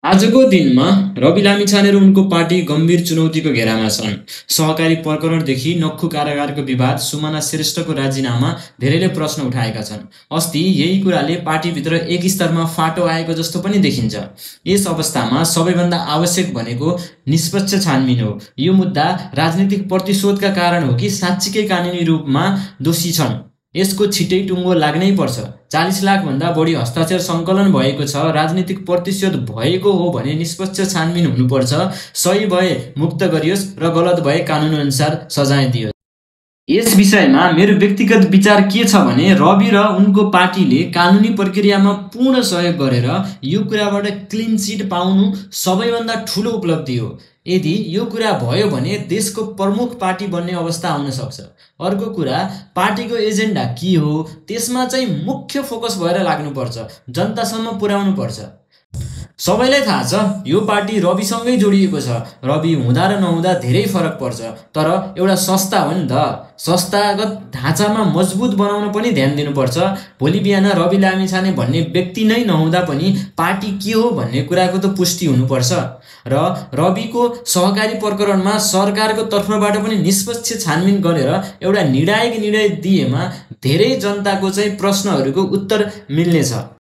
आजको दिनमा रवि लामिछाने र उनको पार्टी गम्भीर चुनौतीको घेरामा छन्। सहकारी प्रकरणदेखि नक्खु कारागारको विवाद, सुमना श्रेष्ठको राजीनामा धेरैले प्रश्न उठाएका छन्। अस्ति यही कुराले पार्टीभित्र एक स्तरमा फाटो आएको जस्तो पनि देखिन्छ। यस अवस्थामा सबैभन्दा आवश्यक भनेको निष्पक्ष छानबिन हो। यो मुद्दा राजनीतिक प्रतिशोधका कारण हो कि साँच्चीकै कानुनी रूपमा दोषी छन्, यसको छिटै टुङ्गो लाग्नै पर्छ। 40 लाखभन्दा बढी हस्ताक्षर सङ्कलन भएको छ। राजनीतिक प्रतिशोध भएको हो भने निष्पक्ष छानबिन हुनुपर्छ। सही भए मुक्त गरियोस् र गलत भए कानुनअनुसार सजाय दियोस्। यस विषयमा मेरो व्यक्तिगत विचार के छ भने रवि र उनको पार्टीले कानुनी प्रक्रियामा पूर्ण सहयोग गरेर यो कुराबाट क्लिन चिट पाउनु सबैभन्दा ठुलो उपलब्धि हो। यदि यो कुरा भयो भने देशको प्रमुख पार्टी बन्ने अवस्था आउन सक्छ। अर्को कुरा, पार्टीको एजेन्डा के हो त्यसमा चाहिँ मुख्य फोकस भएर लाग्नुपर्छ, जनतासम्म पुर्याउनु पर्छ। सबैलाई थाहा छ यो पार्टी रविसँगै जोडिएको छ। रवि हुँदा र नहुँदा धेरै फरक पर्छ, तर एउटा संस्था हो नि त। संस्थागत ढाँचामा मजबुत बनाउन पनि ध्यान दिनुपर्छ। भोलि बिहान रवि लामिछाने भन्ने व्यक्ति नै नहुँदा पनि पार्टी के हो भन्ने कुराको त पुष्टि हुनुपर्छ। र रविको सहकारी प्रकरणमा सरकारको तर्फबाट पनि निष्पक्ष छानबिन गरेर एउटा निर्णायक निर्णय दिएमा धेरै जनताको चाहिँ प्रश्नहरूको उत्तर मिल्नेछ।